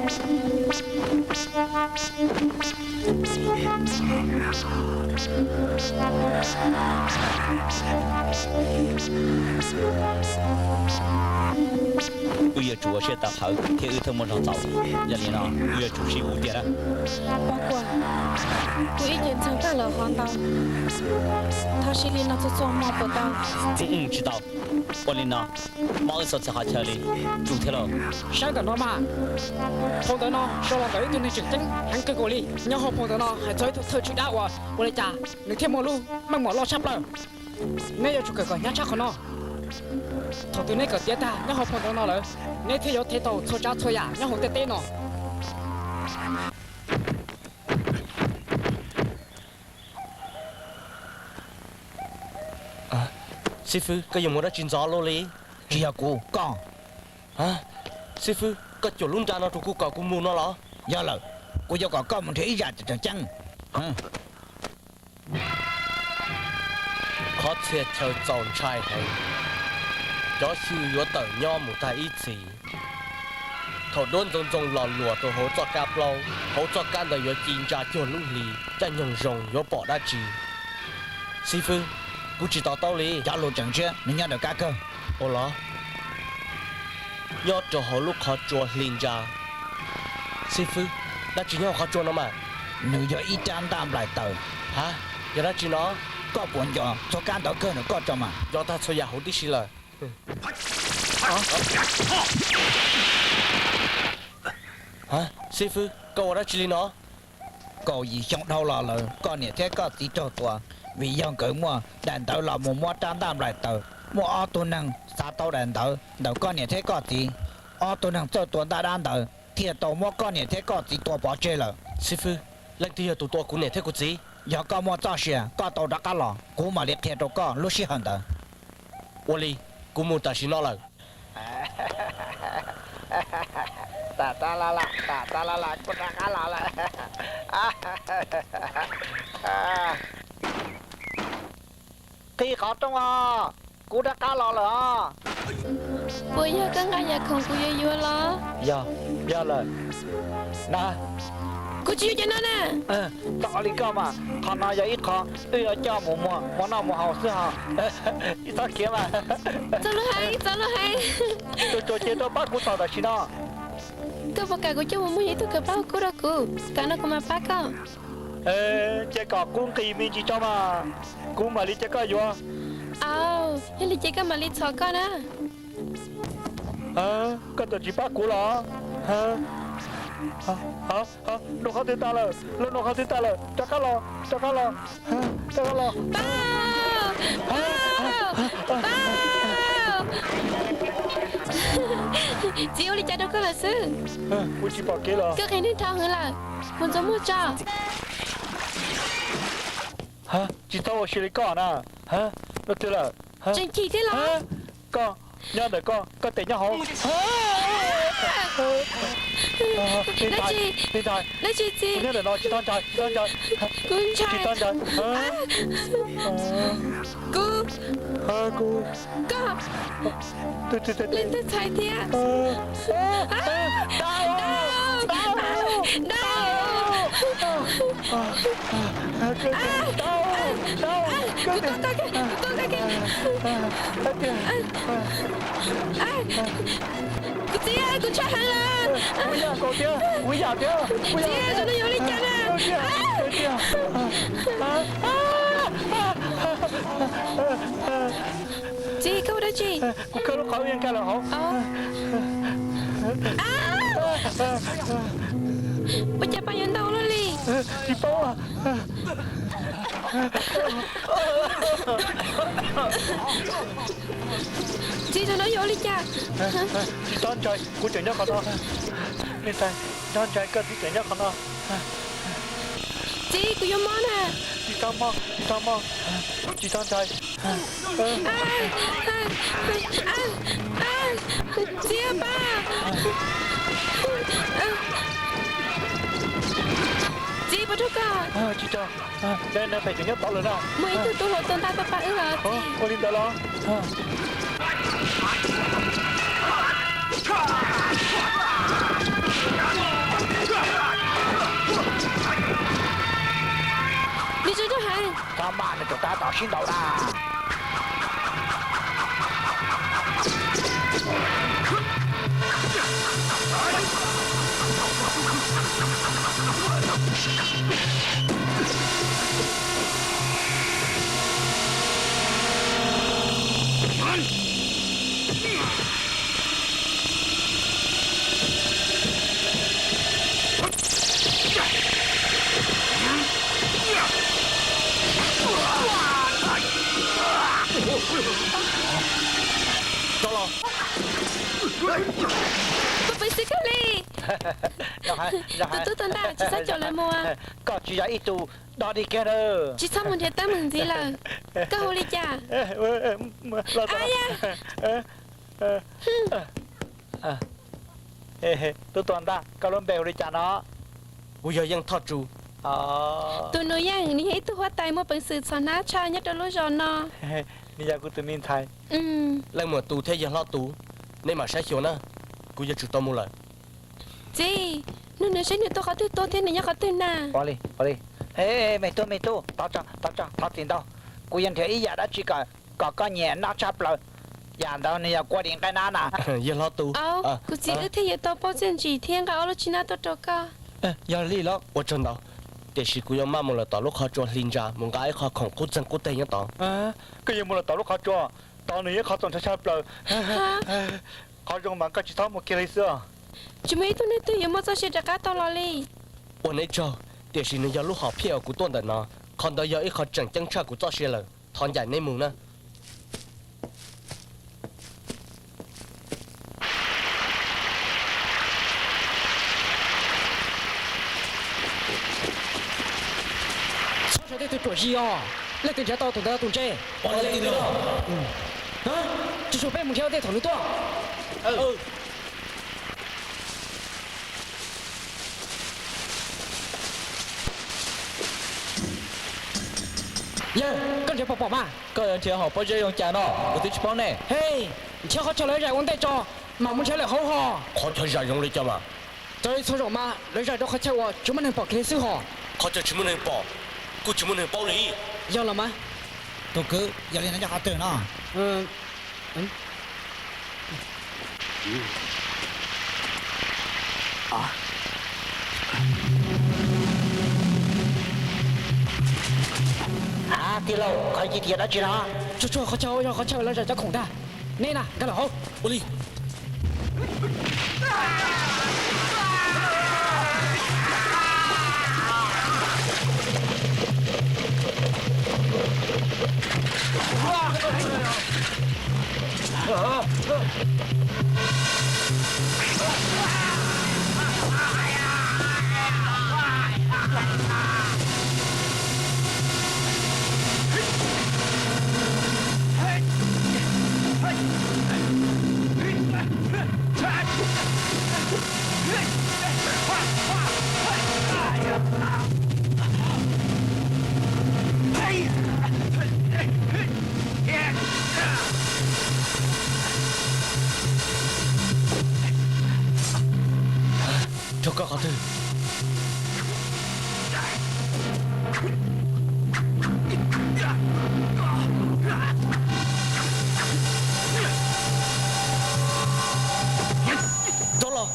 Wb yuav tsum ua siab tawv qhawv thiab wb thiaj muaj zog txaus. Yog li no wb yuav tsum sib hlub tiag na. Pov Kuam, kuv ib ce ntxhoo tag lawm hov ntau. Thov siv li no txhua txhua hmo puas tau? Tsis tau. Ua li no, mob wb txhua txhia qhov chaw li, tsum thiab lauj. Saib ntawm no mas, phau ntawv no sau los ntawm ib tug neeg tseem ceeb heev kawg nkaus li. Nyob hauv phau ntawv no hais txog ib tug thawj tswj dab uas ua li cas nws thiaj muaj lub meej mom loj tshaj plaws. Neb yuav tsum kawm kom hnyav tshaj qhov no. Thaum twg neb kawm tiav tag nyob hauv phau ntawv no lawm, neb thiaj yuav thev tau txhua tsav txhua yam nyob hauv ntiaj teb no. Xib fwb, koj yuav mus dab tsi ntxov luaj li? Tsis yog kuv, koj. Xib fwb, koj cuam lub nra no rau kuv kom kuv mus no los? Yog lawm, kuv yuav kom koj mus nrhiav ib yam tseem ceeb. Qhov txhia chaw txaus ntshai heev, cov xyw yuav tawm nyob mus tag ib txhis. Thaum duab ntxoov ntxoo los luas rau hauv txoj kab plaub, hauv txoj kab ntawd yuav ci ntsa cuag lub hli, caij nyoog zoo yuav pom dab tsi. Xib fwb, kuv tsis to taub li. Cov lus tseem tshiab nws nyob ntawm kab kawg. Ua los, nyob rau hauv lub qhov tsua hli ntsa. Xib fwb, dab tsi nyob hauv qhov tsua no mas? Nws yog ib rab ntaj nplaim taws. Ha, yog dab tsi no? Koj puas nco txog kab ntawv kawg ntawm koj tso mas? Nco tag txhua yam huv tib si lawm. Xib fwb, koj ua dab tsi li no? Kaum yim xyoo dhau los lawm, koj niam thiab koj txiv raug tua. Vim yog nkawd muaj daim ntawv los mus muab rab ntaj nplaim taws, muaj ob tug neeg xav tau daim ntawv ntawm koj niam thiab koj txiv. Ob tug neeg txawj tua ntaj dab ntawd thiaj tau muab koj niam thiab koj txiv tua pov tseg lawm. Xib fwb, leej twg yog tus tua kuv niam thiab kuv txiv? Yog koj muaj txoj sia, koj tau rov qab los, kuv mam li qhia rau koj lub sij hawm ntawd. Ua li, kuv mus tam sim no lawm. Tam tab laj laj, tam tab laj laj, kuv rov qab los lawm. Qhib qhov rooj os, kuv rov qab los lawm os. Puas yog koj nqa yam khoom kuv yuav yuav los? Yog, yog lawm. Na, kuv tsis yuav cov no na. Tau li koj mas, qhov no yog ib qho wb yuav coj mus muag, mus noj mus haus xwb hos. Tsis txhob khiav mas. Txaus lus heev, txaus lus heev. Tus tsuas cia tuaj pab kuv txog tam sim no. Koj puas kam kuv coj mus muag ib tug kawm pab ua kub rau kuv? Kam no kuv mam pab koj. Cia kom kub nqis me ntsis tso mas, kuv mam li coj koj yuav. Au, yog li ces koj mam li txhom koj na. Koj txawm tsis pab kuv los? Noj qhov twg tas lawm, lawv noj qhov twg tas lawm, rov qab los, rov qab los, rov qab los. Txiv, ua li cas rau koj lawm xwb? Kuv tsis pom kev los. Koj qhia neeg dhau heev lawm, mus ntxuav muag tso. Tsis txhob ua si li koj na. Lub twg lawm? Tseem chim thiab los? Koj, nyob ntawm koj, koj tes nyob hauv. Dab tsi? Dab tsi txiv? Nyob ntawm no, tsis txhob ntshai, tsis txhob ntshai. Kuv ntshai. Tsis txhob ntshai. Kuv, kuv, koj, leej twg txhais thiab? Dau, dau, dau. Kuv tuag, kuv tuag, kuv tuag. Kuv txiv, kuv ntshai heev lawm. Kuv ib yam nkaus thiab, kuv ib yam thiab. Txiv, zaum no yuav ua li cas na? Txiv, koj ua dab tsi? Kuv khawb lub qhov wb nkag lawm hauv. Ua cas pab yuav ntau luaj li? Tsis paub. Txiv, zaum no yuav ua li cas? Tsis txhob ntshai, kuv tseem nyob qhov no. Niam tais, tsis txhob ntshai, koj txiv tseem nyob qhov no. Txiv, kuv yuav mob na. Tsis txhob mob, tsis txhob mob, tsis txhob ntshai. Txiv, pab. Txiv, puas raug koj? Tsis raug, cov neeg phem tseem nyob tod lawm na. Muaj ib tug tub hluav taws ntaj tuaj pab wb los. Ua li ntawd los? Mas nws tseem tab tom sib ntaus na. Rov los. Tus peev xwm kawg li. Tus tub tuag ntaj, tsis txhob caum lawv mus. Koj tsis yog ib tug dog dig kiag na. Tsis txhob mus nrhiav teeb meem ntxiv lawm. Koj hu li cas? Los tau. Aya! Tub tuag ntaj, koj lub npe hu li cas no? Kuv yog Yeej Thoj Tsu. Tus nus Yeej, nws yog ib tug huab tais muaj peev xwm txhom hnab tshaj nyob rau lub zos no. Nws yog kuv tus me ntxhais. Leej muam tus thiab yawg hlob tus, nej mam saib xyuas na, kuv yuav tsum tau mus lawm. Txiv, nug nws seb nws tuaj qhov twg tuaj thiab nws nyob qhov twg na. Ua li, ua li. E, me tub, me tub, thov txim ntau. Kuv yuav nrhiav ib yam dab tsi kom, kom koj nyiam noj tshaj plaws. Yam ntawd nws yog kua dis nqaij nab na. Yawg hlob tus. Au, kuv txiv wb thiaj yuav tau pauj txiaj ntsim thiab nqa ob lub tsib nab tuaj rau koj. Yog li los ua tsaug ntau, tiam sis kuv yuav maj mus lawm tom lub qhov tsua hli ntsa mus nqa ib qho khoom qub txeeg qub teg nyob tod. Koj yuav mus lawm tom lub qhov tsua, tod nws yog ib qhov txaus ntshai tshaj plaws. Qhov zoo mas koj tsis txhob mus kiag li xwb. Tsis muaj ib tug neeg twg yuav muaj txoj sia rov qab tau los li. Ua neb tsaug, tiam sis nws yog lub hom phiaj uas kuv tuaj ntawm no. Qhov ntawd yog ib qho tseem ceeb tshaj kuv txoj sia lawm. Thov ncaim neb mus na. Txhob saib tej tug ruam zis os. Leej twg nrhiav tau tus ntawd tus ntse? Tsis tsum peb mus nrhiav tej thaum nws tuaj. Yawg, koj nrhiav puas pom mas? Koj yuav nrhiav hom pob zeb zoo cas no, kuv twb tsis paub ne. He, nrhiav qhov chaw lawv zais ua ntej tso, mam mus nrhiav lawm hauv hos. Qhov chaw zais zoo li cas mas? Raws li txhua zaus mas lawv zais rau qhov chaw uas tsis muaj neeg pom kiag li xwb hos. Qhov chaw tsis muaj neeg pom, kuj tsis muaj neeg paub li. Yog los mas. Tus kwv, yog li no nyob qhov twg no? Tij laug, koj cia tias dab tsi no? Tsuag tsuag qhov chaw yog qhov chaw lawv zais cov khoom ntag. Neb na, nkag los hauv. Ua li. Rau koj qhov twg? Rov los.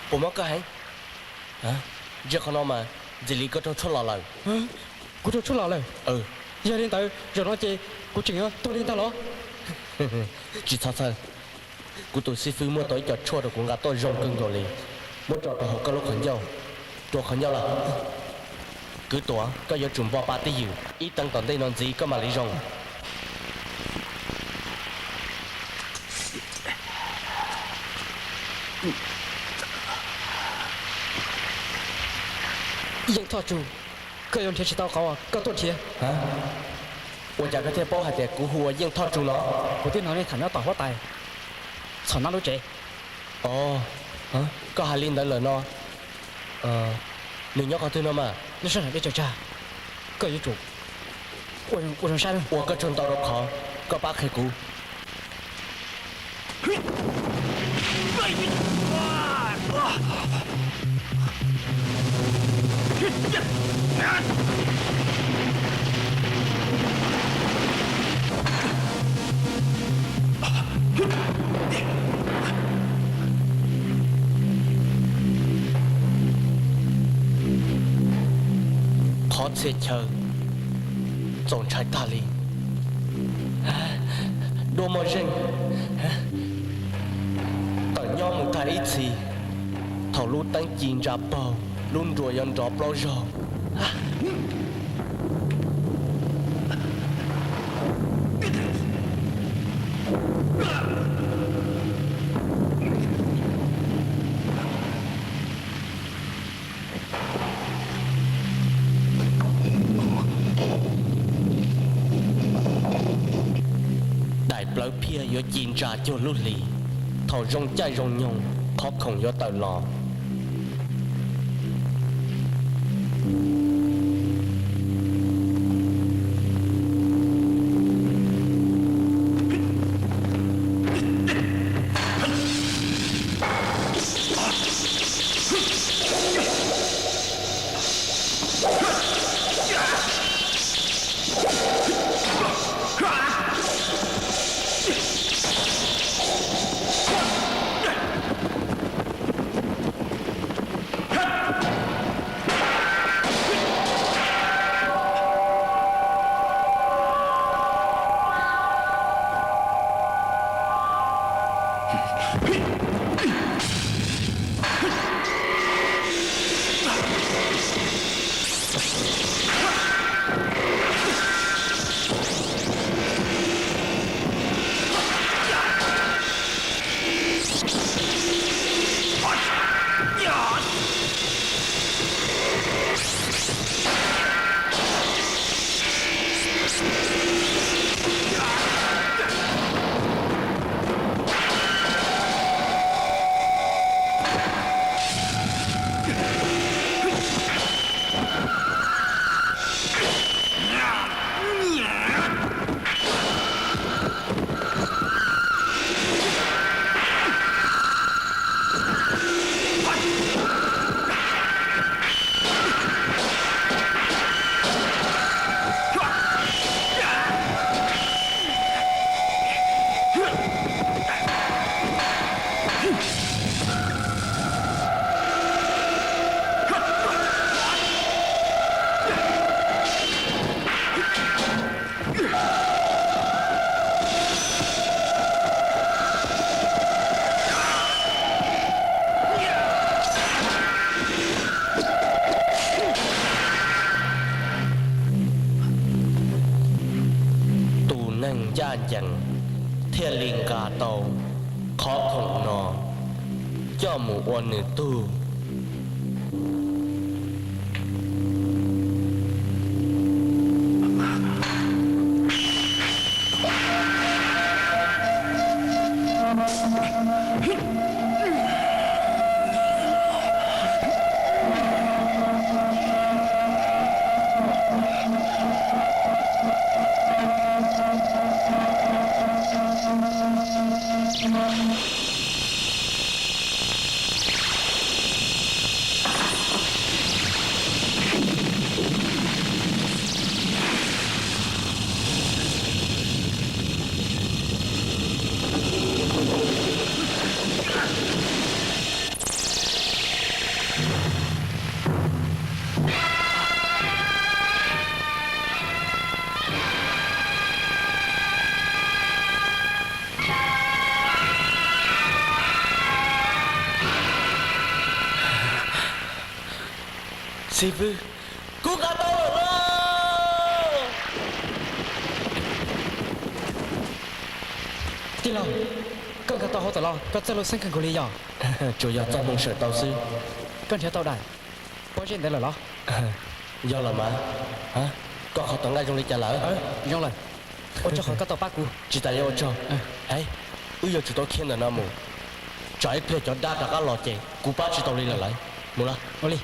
Puas mob koj heev? Ntsia qhov no mas, ntxim li koj raug tshuaj los lawm. Kuv raug tshuaj los lawm? Yog li ntawd zaum no ces kuv tseem yuav tuag li ntag los? Tsis txhob txhawj, kuv tus xib fwb muab tau ib co tshuaj rau kuv nqa tuaj zoo kawg nkaus li, muab tso rau hauv koj lub qhov ncauj. Rua qhov ncauj lawm. Kwv Tuam, koj yuav tsum npo pa twj ywm, ib teev tom ntej no ntxiv koj mam li zoo. Yeej Thoj Tsu, koj yuav nrhiav tsis tau qhov uas koj tuaj nrhiav. Ua cas koj thiaj paub hais tias kuv hu ua Yeej Thoj Tsu no? Kuv twb hnov nej tham nyob tom huab tais txhom nab lub tsev. Ov, koj hais li ntawd lawm no. Nws nyob qhov twg no mas? Nws sab nram dej tsaws tsag. Koj yuav tsum Ua zoo saib, ua koj tsaug ntau rau qhov koj pab qhia kuv. Qhov txhia chaw txaus ntshai tag li. Duab muaj zeej, tawm nyob mus tag ib txhis, thaum lub teeb ci ntsa paug, lub nruas yuav nrov plaub zaug. Daim plawv phiaj yuav ci ntsa cuag lub hlis. Thaum zoo caij zoo nyoog, qhov khoom yuav tawm los. Tus neeg ncaj ncees thiaj li nqa tau qhov khoom no coj mus ua nws tug. Xib fwb, kuv nqa tau lawm lauj! Tij laug, koj nqa tau hauv tawm los koj txawj lub xeeb kawg nkaus li yog? Tsuas yog txoj hmoo sawm tau xwb. Koj nrhiav tau daim pob zeb ntawd lawm los? Yog lawm mas. Koj qhov tom nqaij zoo li cas lawm? Zoo lawm. Ua tsaug qhov koj tau pab kuv. Tsis tas yuav ua tsaug. Wb yuav tsum tau khiav ntawm no mus, tsam ib pliag cov dab rov qab los ces kuv pab tsis tau li lawm lauj. Mus los. Ua li.